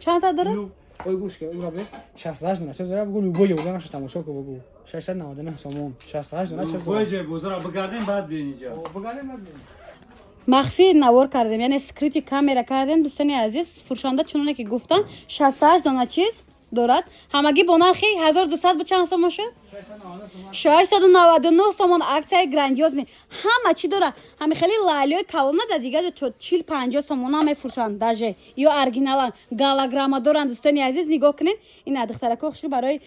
Чанд та дорад? Ой, гӯш ки, ура беш 68 дона чиз дора, бугу, любой ҷо бозар тамошо ку, бугу 699 сомон, 68 дона чиз Любой дора. ҷой бозара бигардем, баъд биён инҷа. Бигардем, баъд бинем. Махфӣ навор кардем, яъне скрытый камера кардем. Дӯстони азиз, фурӯшанда чуноне ки гуфтанд, 68 дона чиз дорад, ҳамагӣ бо нархи 1200. Бо чанд сомон шуд? 699 сомон. 699 сомон. Акцияи грандиозный, ҳама чӣ дора. Ҳами хеле лаълиёи калона дар дигар ҷо 40-50 сомона мефурӯшанд, даже ё оригиналан голограмма доранд. Дӯстони азиз, нигоҳ кунед, ина духтарако хушрӯ, барои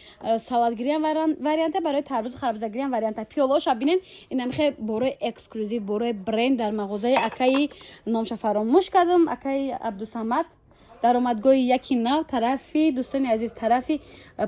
салатгириам варианта, барои тарбузу харбузагириам варианта. Пиёлаоша бинед, ина михе борои эксклюзив, борои бренд. Дар мағозаи акаи, номша фаромӯш кардам, акаи Абдусамад, даромадгоҳи яки нав, тарафи, дӯстони азиз, тарафи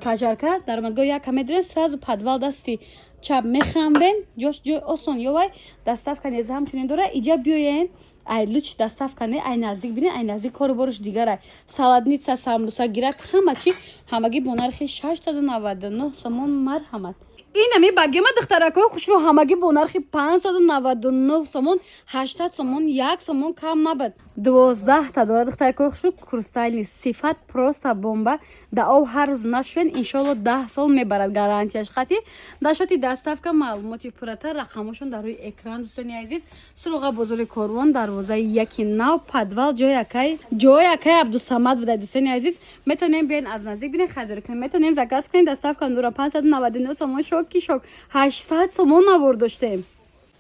пажарка, даромадгоҳи яка медорем, сразу подвал, дасти чап мехамбен, ҷош ҷои осон ёвай. Доставка низ ҳамчунин дора. Иҷа биёен, ай луч доставка не, ай наздик бинен, ай наздик кору борш дигарай. Салатница, самбуса гирак, ҳама чи, ҳамагӣ бо нархи 699 сомон. Марҳамат. Инами багема, духтаракҳои хушрӯ, ҳамагӣ бо нархи 599 сомон, 800 сомон, 1 сомон кам набад. 12 та дора, духтаракҳои хушрӯ, хрустальный, сифат просто бомба. Да об ҳар рӯз нашӯен, иншоалло 10 сол мебарад, гарантияш хати. Дашоти доставка, маълумоти пурратар, рақамошон дар рӯи экран. Дӯстони азиз, суроға: бозори Корвон, дарвозаи яки нав, подвал, ҷои акай Абдусамад буда. Дӯстони азиз, метавонем биёен, аз наздик бинен, харидорӣ кунем, метавонем заказ кунем, доставка дора. 599 сомон, шоки шок, 800 сомон навор доштем.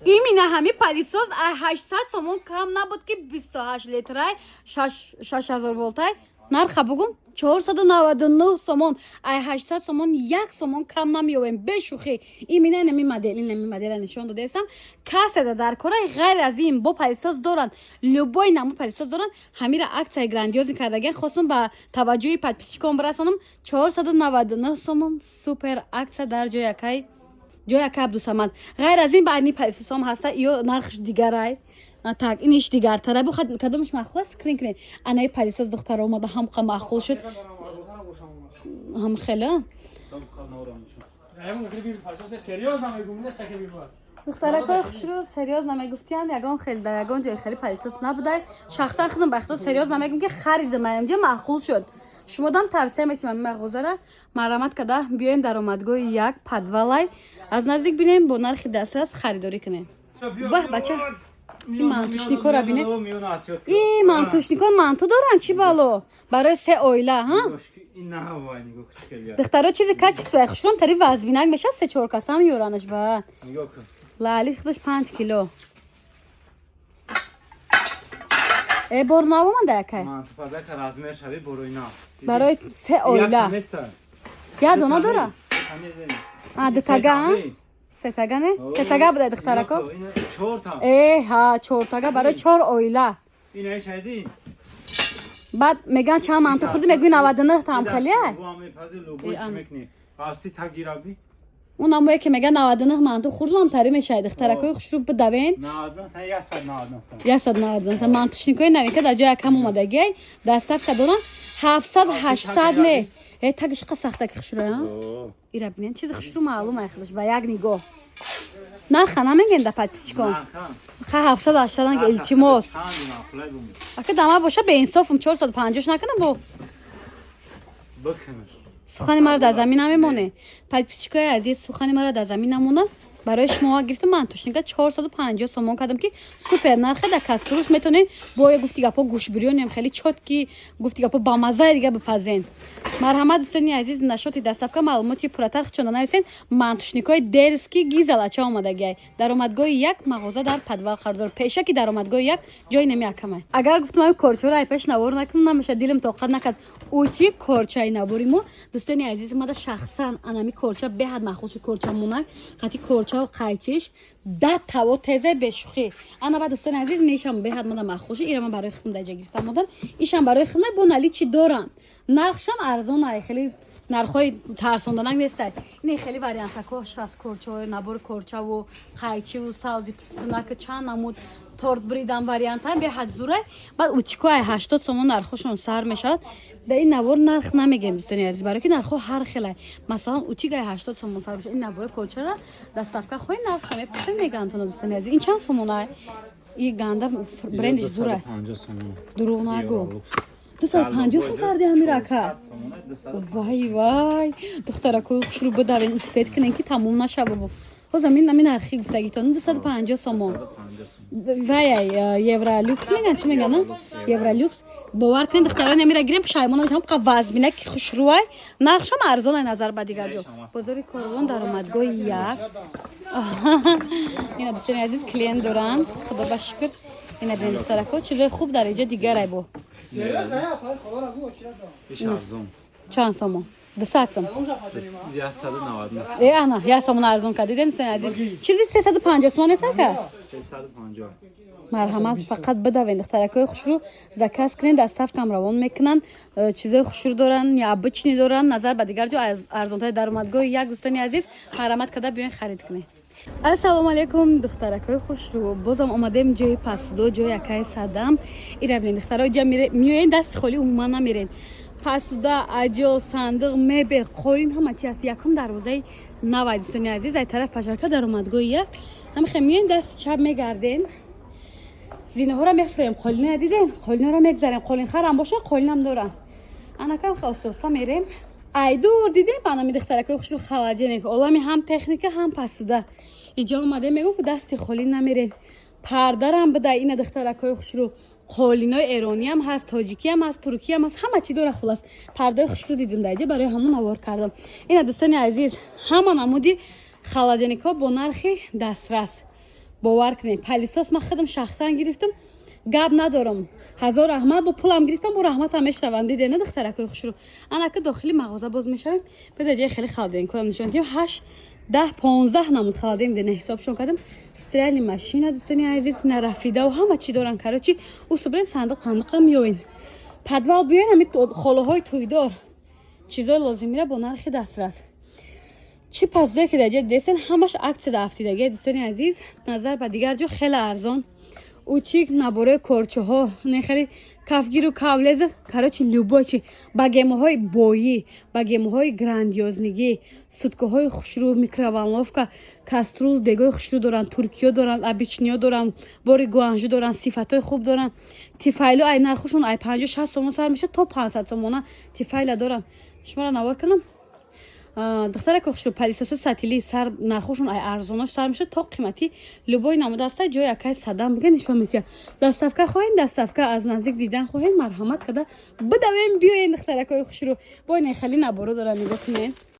Именно ҳами пылесос ай 800 сомон кам набуд, ки 28 литрай, 6000 волтай. Нарха бугум, 499 сомон. Ай 800 сомон 1 сомон кам намеёбем, бешӯхӣ. Именно инами модел, инами модела нишон додаестам. Каседа дар кораи, ғайр аз ин бо пылесос доранд, любой намуд пылесос доранд. Ҳамира акцияи грандиозный кардагиан, хостам ба таваҷҷӯҳи подписчикон бирасонам. 499 сомон, супер акция дар ҷои акай Абдусамад. Ғайр аз ин ба ани пылесосҳом ҳаста, ё нархш дигарай. Так, иниш дигартара бу. Кадомаш маъқул аст, скрин кунед. Анаи пылесос, духтара, омада, ҳамқа маъқул шуд, ҳам хеле. Серьёзно мегум, неста ки бибар. Духтаракои хушрӯ, серьёзно мегуфтиянд, ягон хел дар ягон ҷои хеле пылесос набудай. Шахсан худам ба худо серьёзно мегум, ки харидам, инҷа маъқул шуд. Шумодам тавсия метимам ин мағозара. Марҳамат када биёем, даромадгоҳи як, подвалай, аз наздик бинем, бо нархи дастрас харидорӣ кунем. Ваҳ, бача, ин мантушникора бинед, ин мантушникон манту доранд, чӣ бало барои се оила, ҳа. Духтаро, чизи качество хушрон, тари вазбинак мешад, се чор касам ёранаш ба лаълиш худаш 5 кило. Э, бор нав омада, якай барои се оила як дона дора. А дутага, сетага не, сетага буда, духтарако. Э ҳа, чортага барои чор оила. Баъд меган чанд манту хӯрдӣ, мегӯи 99 таам хеле. Он намое ки меган 99 манту хӯрдам, тари мешавад. Духтаракои хушрӯ, бидавен, 199 мантушникои навинка дар ҷои якам омадагиай. Доставка дорам, 700, 800 не. Э, тагиш қа сахтаки хушрӯ, ира бинен, чизи хушрӯ маълум ай худаш ба як нигоҳ. Нарха намеген да подписчикон? Ха, 700, 800, илтимос. Ака, дама боша, беинсофум, 450 накунам бо. Сухани маро дар замин намемоне. Подписчикои азиз, сухани маро дар замин намонад. Барои шумо гирифтам мантушника, 450 сомон кардам, ки супер нархе. Дар кастрюлш метавонед бо гуфти гапо гӯшбирёнем, хеле чёткий, гуфти гапо бамазаи дига бипазен. Марҳамат, дӯстони азиз, нашоти доставка, маълумоти пурратар хичонда нависен. Мантушникҳои дерски гизалача омадагиай, даромадгоҳи як, мағоза дар подвал қарор, пешаки даромадгоҳи як, ҷои намеакамай. Агар гуфтам ай корчаро ай пеш навор накунам, намеша, дилам тоқат накард. Учи корчаи набори мо, дӯстони азиз, мада шахсан анами корча беҳад маъқул шуд. Корча монак қати корчаву қайчиш да таво тезе, бешӯхӣ. Ана ба, дӯстони азиз, нишам беҳад мада маъқул шуд. Ира ман барои худам даҷа гирифтам модам, ишам барои худам бо наличи доранд. Нархшам арзон ай, хеле нархҳои тарсонданак нестай. Ин хеле вариантакош ҳаст, корчаҳои набори, корчаву қайчиву савзи пустунаку чанд намуд торт бридан варианта беҳад зурай. Баъд утюг ай 80 сомон нархҳошон сар мешавад. Ба ин навор нарх намегем, дӯстони азиз, барои ки нархҳо ҳар хелай. Масалан, утюг ай 80 сомон сар мешавад. Ин набори корчара доставка хоҳи, нарха мепурсем, мегӯянд. Дӯстони азиз, ин чанд сомонай? И ганда брендиш зурай, дурӯғ нагӯ. 250 сум карди ҳамира, ака? Вай, вай, духтаракои хушрӯ, бидавен, успеть кунен, ки тамом нашава. Бо ҳоз амин нархи гуфтагитон 250 сомон. Вай, евролюкс меган, чӣ меган? Евролюкс. Бовар кунед, духтарони, амира гирем, пушаймон намешавам. Қа вазмина ки хушрӯай, нархшам арзонай назар ба дигар ҷо. Бозори Корвон, даромадгоҳи як. Ина, дӯстони азиз, клиент доранд, худо ба шукр. Ина бинед, духтарако, чизои хуб дар инҷа дигарай бо. Чанд сомон? 200 сом. Э, ана, як сомон арзон кард, дидем, дӯстони азиз. Чизи 350 сомон нест, ака? Марҳамат, фақат бидавен, духтаракои хушрӯ, заказ кунед, доставкам равон мекунанд. Чизои хушрӯ доранд, необычный доранд, назар ба дигар ҷо арзонтари. Даромадгоҳи як, дӯстони азиз, марҳамат карда биёен, харид кунед. Ассалому алайкум, духтаракои хушрӯ! Бозам омадем ҷои посуда, ҷои акаи Садам. Ира бинед, духтаро, ҷа меоен, дасти холӣ умуман намерен. Посуда, аҷо, сандуқ, мебел, қолин, ҳама чи аст. Якум дарвозаи навай, дӯстони азиз, ай тараф пожарка, даромадгоҳи як. Ҳамихе меоен, дасти чап мегарден, зинаҳоро мефурем, қолина диден, қолинаро мегзарем. Қолинхарам боша, қолинам дорам. Анакам хе оста мерем. Айдур дидем, анами, духтаракои хушрӯ, холодильник, олами ҳам техника, ҳам посуда. Иҷо омадем, мегӯм, ки дасти холӣ намерем. Пардарам буда. Ина, духтаракои хушрӯ, қолинои эрониам ҳаст, тоҷикиам ҳаст, туркиам ҳаст, ҳама чӣ дора. Хулас, пардаи хушрӯ дидем дар иҷа, барои ҳамон навор кардам. Ина, дӯстони азиз, ҳама намуди холодильникҳо бо нархи дастрас. Бовар кунед, пылесос ман худам шахсан гирифтам, гап надорам. Ҳазор раҳмат, бо пулам гирифтам, бо раҳматам мешаванд. Диде на, духтаракои хушрӯ? Анака дохили мағоза боз мешавем. Беда ҷои хеле холодильникҳоям нишон дидем. Ҳашт, 10, 15 намуд холодильник дене ҳисобшон кардем. Стиральный машина, дӯстони азиз, нарафидау ҳама чӣ доран. Короче, усубрен, сандуқ пандуқам меёвен. Подвал биёен, ҳами холаҳои тӯйдор, чизои лозимира бо нархи дастрас. Чӣ посудае ки дар ҷои дидесен, ҳамаш аксияда афтидагия, дӯстони азиз, назар ба дигар ҷо хеле арзон. Утюг, набораи корчаҳо, не, хеле кафгиру кавлеза, короче, любой чи, богемаҳои боӣ, богемаҳои грандиозный, суткаҳои хушрӯ, микроволновка, кастрюль, дегои хушрӯ доранд, туркиё доранд, обычныйё доранд, бори Гуанжу доранд, сифатҳои хуб доранд. Тефало ай нархушон ай 50-60 сомон сар мешавад то 500 сомона Тефаля доранд. Шуморо навор кунам, духтарако хушрӯ. Пылесосо сатили сар нархошон ай арзонош сар мешавад то қиматӣ, любой намуда аста. Ҷои акаи Садам бига, нишон метиҳад. Доставка хоҳем, доставка, аз наздик дидан хоҳем, марҳамат карда бидавем, биёен, духтаракои хушрӯ. Бо ин хеле наборо дорам, нигоҳ кунед.